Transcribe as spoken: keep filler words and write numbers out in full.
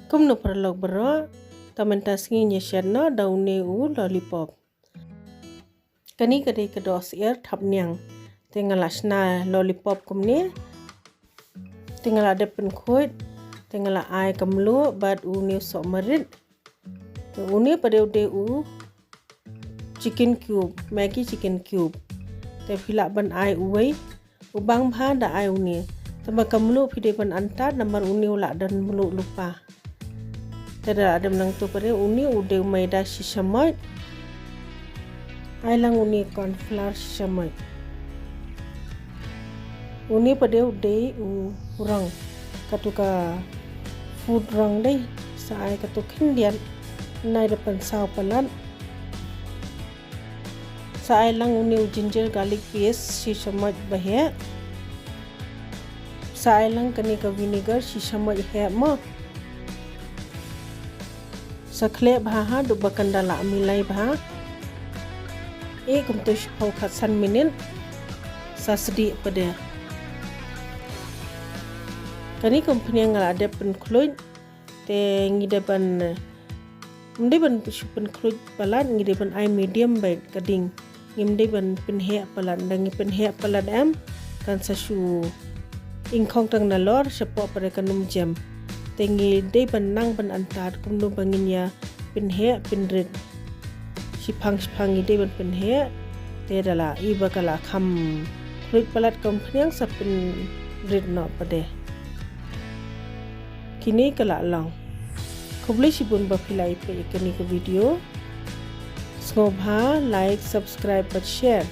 Kumno paralok baroh, ta mynta sngi ngin ïa shad noh da une u lollipop. Kane ka dei ka dohsyiar thapniang. Te nga la shna lollipop kumne. Te nga la dep pynkhuid. Te nga la ai ka mluh bad une u soh marit. Te une pat de u dei u chicken cube, Maggi chicken cube. Te phi lah ban ai uwei, u bang bha da ai une. Te ba ka mluh phi dei ban antad namar une u lah don mluh lypa. Te da la dep nangtu pat de une u dei u maida shi shamoit. Ai lang une corn flour shi shamoit. Une pat de u dei u rong. Katu ka food rong dei. Sa ai katu khyndiat. Nai da pynsaw palat. Sa ai lang une u ginger garlic paste shi shamoit ba heh. Sa ai lang kane ka vinegar shi shamoit heh mo. Sa khleh bha haduh ba kan da la milai bha. Eh, kumto shiphew khatsan minit. Sa sdieh pat de. Kane ka umphniang nga la dep pynkhluit. Te ngi dei ban, ym dei ban shu pynkhluit palat, ngi dei ban ai medium beit ka ding. Ngim dei ban pynheh palat, da ngi pynheh palat em, kan sa shu ingkhong tang nalor, shapoh pat de kan ym jem. Te ngi dei ban nang ban antad kumno ba ngin ïa pynheh pynrit. Shiphang shiphang ngi dei ban pynheh. Te da la i ba ka la kham khluit palat ka umphniang sa pynrit noh pat de. Kine ka la long. Khublei shibun ba phi la ïa peit ïa kane ka video. Sngewbha like, subscribe bad share.